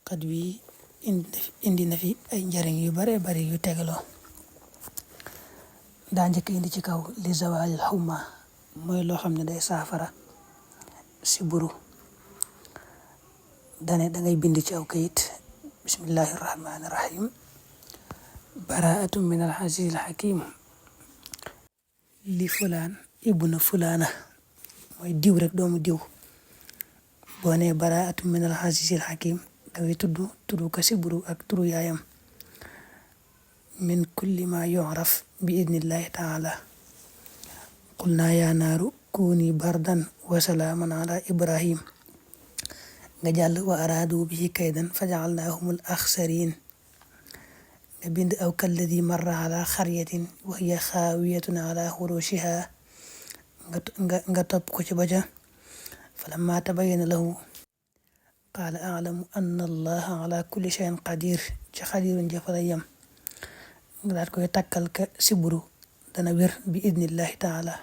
xët wi indi na fi ay njariñ yu bare bari yu tegaloo. daa njëkk indi ci kaw li zawalil xumma mooy loo xam ne day saafara si buru. dane dangay bind ci aw kayit bismillahi rahmani rahim baraatum min al aziz al hakim li fulaan ibnu fulaana mooy diw rek doomu diw. boo nee baraatum min al aziz al hakim dangay tudd ka si buru ak turu yaayam. min kulli ma yu'raf bi idnillahi taala qulna ya naaru kuni bardan wa salaaman ala ibrahim nga jàll wa araadu bihi kaydan faja'alnahumul akhsarin nga bind aw kalladi marra ala xaryatin wa hiya xaawiyatun ala xurushiha nga topp ko ci baja falamma tabayyana lahu qaala a'lamu anna allaha ala kulli shay'in qadir ci xadirun jafala yam nga daat koy takkal ka siburu dana wér bi idnillahi taala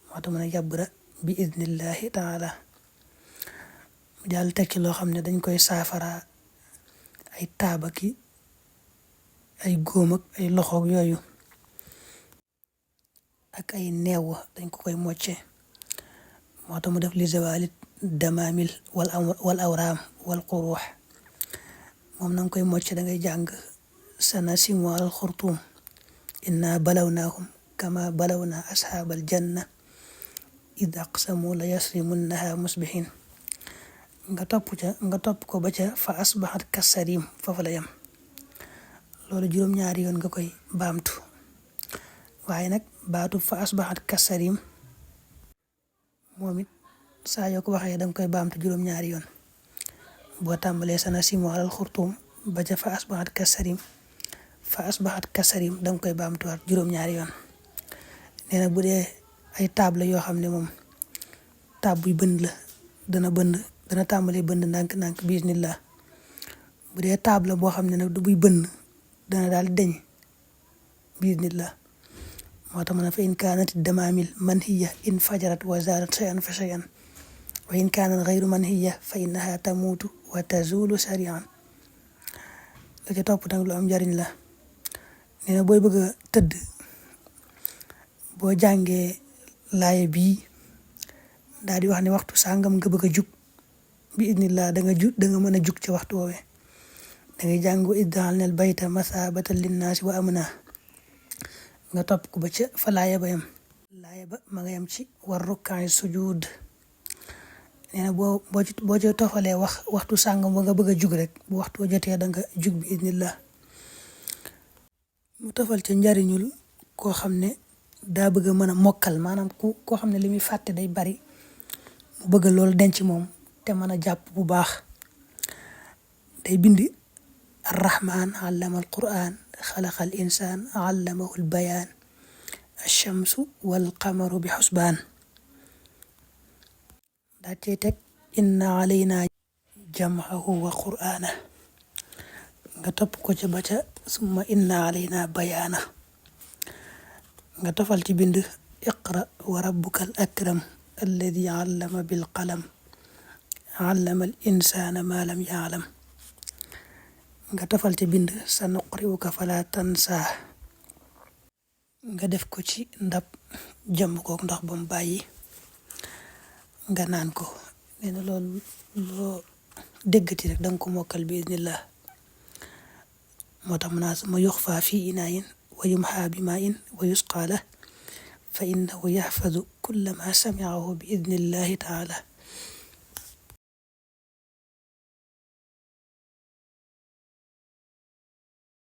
moo tax mën a yàbbra bi idnillahi taala mu jàll tekki loo xam ne dañ koy saafara ay taabaki ay góom ak ay loxoog yooyu ak ay neew dañ ko koy mocce moo tax mu def li zawalit damamil wal awraam wal quruux moom na nga koy mocce da ngay jàng sanasimu alal xurtuum inna balawnaahum kama balawna ashaabal janna id aqsamu la yasrimunnaha musbihin nga topp ko ba ca fa asbahat kasarim foofu la yam. loolu juróom-ñaari yoon nga koy baamtu waaye nag baatu fa asbahat kasarim moom it saa yoo ko waxee danga koy baamtu juróom-ñaari yoon. boo tàmbalee sanasimu alal xurtuum ba ca fa asbahat kasarim danga koy baamtuwaat juróom-ñaari yoon. nee na bu dee ay taab la yoo xam ne moom taab buy bënd la dana tàmbalee bënd ndànk-ndànk bismillah. bu dee taab la boo xam ne nag du buy bënd dana daal deñ bismillah. moo tax ma ne fa in kaanat damaamil manhiya in fajarat wa zaalat shay'an fa shay'an wa in kaanat ghayru manhiya fa innaha tamuutu wa tazulu sari'an. la ca topp nag lu am njariñ la. nee na booy bëgg a tëdd boo jàngee laaye bii daal di wax ne waxtu sàngam nga bëgg a jug bi idnillah da nga mën a jug ca waxtu woowee. da ngay jàng wa id ja'alnal bayta masaabatan linnaasi wa amna nga topp ko ba ca fa laaya ba yam. laaya ba ma nga yam ci war rukkaay sujud. nee na boo ca tofalee waxtu sàngam ba nga bëgg a jug rek bu waxtu jotee da nga jug bi idnillah. mu tofal ca njariñul koo xam ne daa bëgg a mën a mokkal maanaam koo xam ne li muy fàtte day bari mu bëgg loolu denc moom te mën a jàpp bu baax. day bind arrahman allama al quran xalaqal insaan allamahu al bayaan alchamsu wal qamaru bi xusbaan. daa cey teg inna alayna jam'ahu wa qur'aana nga topp ko ca ba ca summa inna alayna bayaana nga tofal ci bind iqra wa rabbukal akram alladi allama bil qalam allama al insana ma lam ya'lam nga tofal ci bind sa nuqri'uka fala tansa nga def ko ci ndab jàmm kook ndox ba mu bàyyi nga naan ko. nee na loolu loo déggati rek danga ko mokkal bi idnillah. moo tax mu naa ma yuxfa fi inaayin wa yumha bi maayin wa yusqa la fa innahu yaxfadu kulla ma samiahu bi idnillahi taala